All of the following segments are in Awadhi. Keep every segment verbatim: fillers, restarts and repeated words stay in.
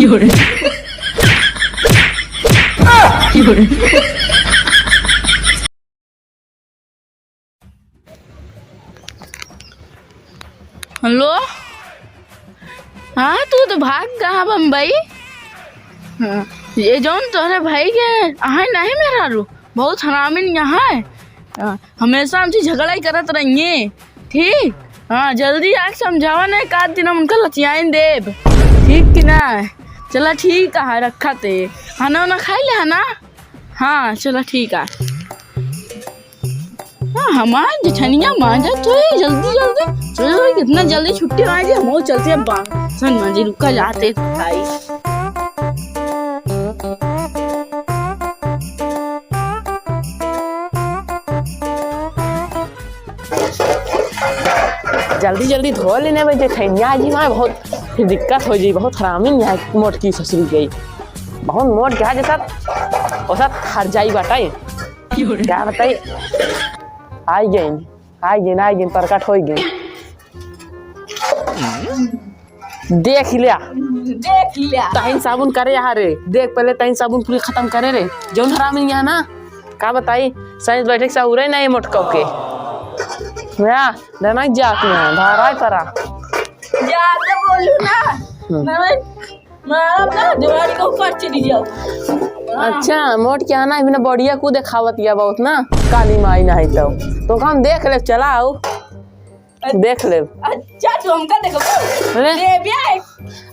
हेलो, हाँ, तू तो भाग गया बम्बई। हाँ, ये जौन तोहरे भाई के आहे नहीं मेहरारू, बहुत हरामिन यहाँ है। हाँ, हमेशा हमसे झगड़ा ही करत रहिए। ठीक, हाँ, जल्दी आके समझावा ना, एक आध दिन हम उनका लतियाइन देब। ठीक कि ना? चला ठीक है, रखा ते। खाना वाना खाई ले है ना? हाँ, चला ठीक है। हाँ, हमार जेठनिया मांझा तो है, जल्दी जल्दी। चलो, कितना जल्दी छुट्टी हो जाए, हम चलते हैं बासन मांझे, रुका जाते हैं भाई। जल्दी जल्दी धो लेने में जेठनिया जी, वहाँ बहुत फिर दिक्कत हो जाई, बहुत हरामी यहाँ मोटकी ससुरी गई, बहुत मोट गया जैसा, वैसा हर जाई बाटे। का बताई, आई गई, आई गई, आई गई, प्रकट हो गई। देख लिया, देख लिया। तहिन साबुन करे यहाँ रे, देख पहले तहिन साबुन पूरी खत्म करे रे, जौन हरामी यहाँ ना। का बताई, साइंस बैठक से उरे नहीं मोटका के। या, डरना जात में है, धाराई परा। ज्यादा बोलू ना, हम्म। मैं मारब ना, दीवार के ऊपर चली जाओ। अच्छा, मोट क्या ना, इन्हें बढ़िया को देखावत या बहुत ना, काली माई नहीं तो। तो हम देख ले, चलाओ। देख लेब। अच्छा, तू हमका देखबो? अरे। लेबे।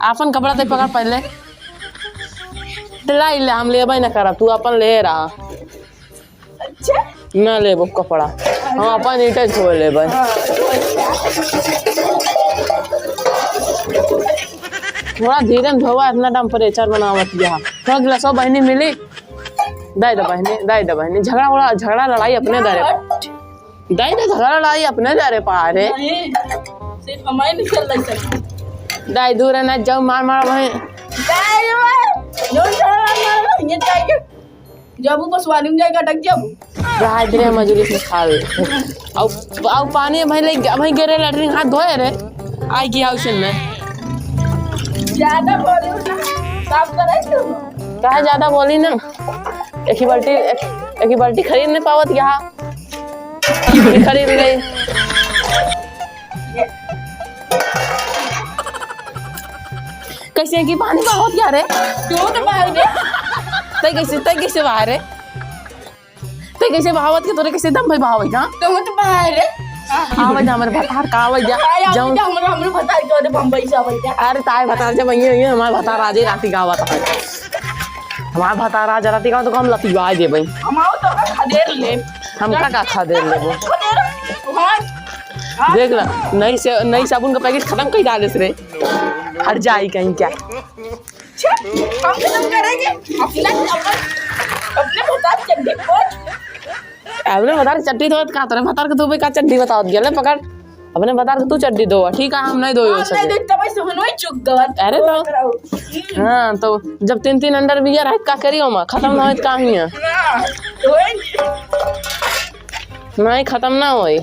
आपन कपड़ा तै पकड़ पहले। लाई ले, हम लेबे ना करब, तू अपन ले रहा। अच्छा। ना लेबो कपड़ा, हम अपन ईंटे धो लेबे। हाँ, तो अच्छा। थोड़ा धीरे में धोवा, इतना टेम्परेचर बनावत यहाँ। थोड़ा गिलासो बहिनी मिली, दे दे बहिनी, दे दे बहिनी। झगड़ा उड़ा, झगड़ा लड़ाई अपने दरे। हट। दाई, दाई, झगड़ा लड़ाई अपने दरे पा रे। नहीं, सिर्फ हमारे नहीं चल रही सर। दाई, दूर है ना, जाओ, मार, मार, वहीं। दाई, वो, जो झगड़ा मार, ये जाएगा। जब वो बसवानी में जाएगा, अटक जाओ। रहा दे रे, मजूरी से खा ले। आउ, आउ पानी भाई ले, भाई गिरे लेटरिन हाथ धोए रे। आई गया उसे में। ज्यादा बोलो ना, काम करे तू। काहे ज्यादा बोली ना? एक ही बाल्टी, एक, एक ही बाल्टी खरीद नहीं पावत यहाँ। खरीद गई। कैसे की पानी बहावत क्या रे? तू तो बाहर रे। तै कैसे, तै कैसे बाहर रे? तै कैसे बहावत के, तोरे कैसे दम भाई बहावत, हाँ? तू तो बाहर रे। आवे जा हमरे भतार का आवे जा। आवे जा, जौन हमरे, हमरे भतार के, अरे बम्बई से आवे जा। अरे ताए भतार जब आइए, आइए, हमारे भतार आजे राती का आवत है। हमार भतार आज राती का तो हम लतिया देबे। हम आओ तो का खदेर ले। हमका का खदेर लेबो? खदेर। हाँ। देख ला, नई से, नई साबुन का पैकेट खत्म कर डाले रे। हर जाई कहीं क्या? छे, हम खत्म करेंगे। अपना, अपना, अपने भतार चड्डी पोंछ। अपने भतार चड्डी धोत का, तोरे भतार के धोबे का चड्डी बतावत गेले पकड़। अपने भतार के तू चड्डी धोवा, ठीक है, हम नहीं धोई हाँ, सके। नहीं धोई, तब ऐसे हम नहीं चुक गवा। अरे तो। हाँ, तो जब तीन तीन अंडरवियर है, का करी ओमा? खत्म ना होई त का हिया? हाँ, धोएंगे। नहीं, खत्म ना होई।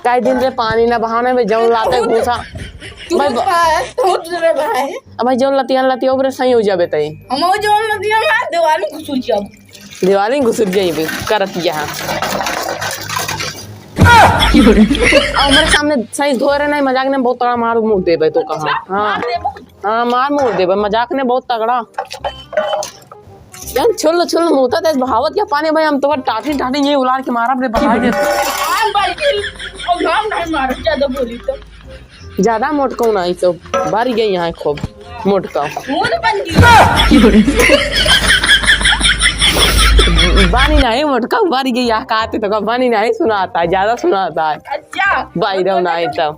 कई दिन रे पानी ना बहाने में जौन लाते घूसा। तू भाई, ब- भाई, तू रे भाई। अब भाई जौन लतियान लतिया ओकरे सही हो जाबे तई। हम जौन लतियान ना दिवाली घुसुर जाब। दिवाली घुसुर जाइबे करत यहाँ। आ, हमारे सामने सही धोए रहे नहीं, मजाक ने बहुत तगड़ा मार मुड़ देबे तो कहाँ। हाँ। मार देबो। हाँ, मार मुड़ देबे, मजाक ने बहुत तगड़ा। यार, छोड़ लो, छोड़ लो, मुँह तेज बहावत क्या पानी भाई, हम तो टाटी, टाटी ये उलार के मारा अपने बहा दे। हाँ, भाई, और हम नहीं मारो, ज्यादा बोली तो। ज्यादा मोटका नहीं तो बारी गई यहाँ खूब मोटका। मुंह बन गई। बानी नहीं मोटका, बारी गई यहाँ कहते तो का बानी नहीं सुनाता है, ज्यादा सुनाता है। अच्छा। बाई रहो नहीं तो।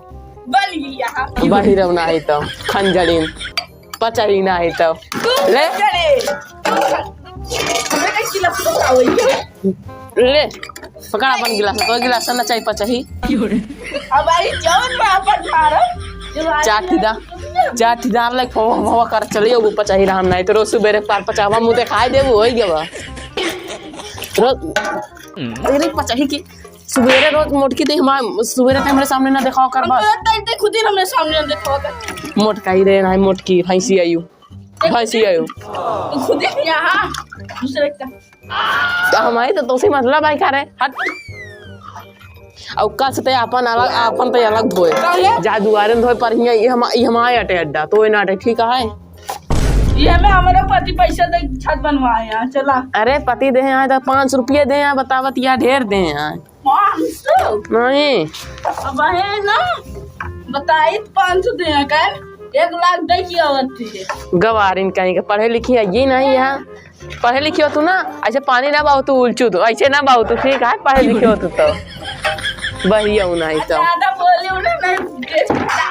बन गई यहाँ। बाई रहो नहीं तो। खंजड़ीन। पचही ना है तो। तू ले। करे। तू खा। हमें कैसी लगता है वही? ले। पकड़ अपन गिलास, तो गिलास ना चाय पचही। हमारी जौन में अपन मारो। चाटी दा, चाटी दा, लाइक फवा, फवा कर चलिए, वो पचही रहन नहीं तो रोज सुबेरे पार पचावा मुँह दिखाई दे, वो होई गवा। रोज, अरे पचही की। सुबेरे रोज मोटकी ते हमारे, सुबेरे ते हमारे सामने ना देखावा कर बस। हम तो तई ते खुद ही हमारे सामने ना देखावा कर। मोटका ही रे, ना मोटकी, भैंसी आयु। भैंसिया हो। तू खुद ही यहाँ दूसरे का। तो हमारी तो तोसे मतलब है, का रे? हट। और कस ते अपन अलग, अपन ते अलग धोए। काहे? जा दुआरे में धोए, पर हियाँ, ये हम, ये हमारे अटे अड्डा, तो ये ना अटे, ठीक है? ये हमें हमारे पति पैसा दे छत बनवाए हैं, चला। अरे, पति दे हैं, तो पाँच रुपये दे हैं, बतावत या ढेर दे हैं। पाँच सौ? नहीं। अब है ना, बताई पाँच सौ दे हैं, काहे? एक लाख दे की आवत थी। गवारिन कहीं के, पढ़े लिखी है ये नहीं है। पढ़े लिखी हो तू ना, ऐसे पानी ना बाऊ तू उलचू तू, ऐसे ना बाऊ तू, ठीक है, पढ़े लिखी हो तू तो। बहिया उ नहीं तो। ज्यादा बोली उन्हें नहीं,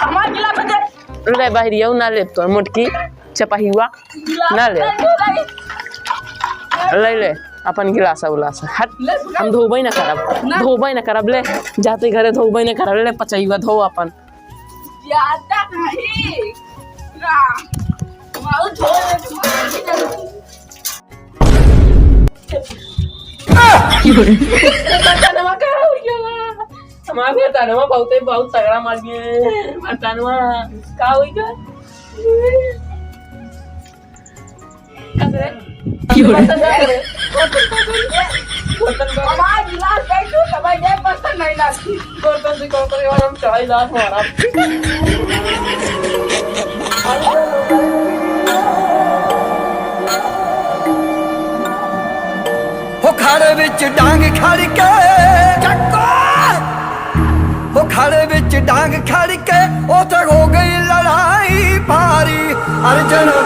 हमार गिलास दे। ले बहरिया उ ना ले तो मोटकी चपहिवा। गिलास ना ले। नहीं, नहीं। ले ले अपन गिलास उलास। हट। ले, ले। हम धोबे ना करब। ना। धोबे ना करब, ले। जाते घरे धोबे ना करब, ले पचैवा धो अपन। ज्यादा नहीं। ना। बहुत धो ले, बहुत धो ले। बर्तनवा का हो गया? हमार बर्तनवा बहुते, बहुत तगड़ा मार गए। बर्तनवा का हो गया? का करे? क्यों रे? बर्तन का करे? बर्तन का करे? बर्तन का करे? हमार गिलास बैठो, तब ये बर्तन नहीं लाती। बर्तन से कौन करे? और हम चाय लात मारा। हो खड़ विच डांग खड़ के, चक्को। हो खड़ विच डांग खड़ के, उथे हो गई लड़ाई भारी। अरे जनो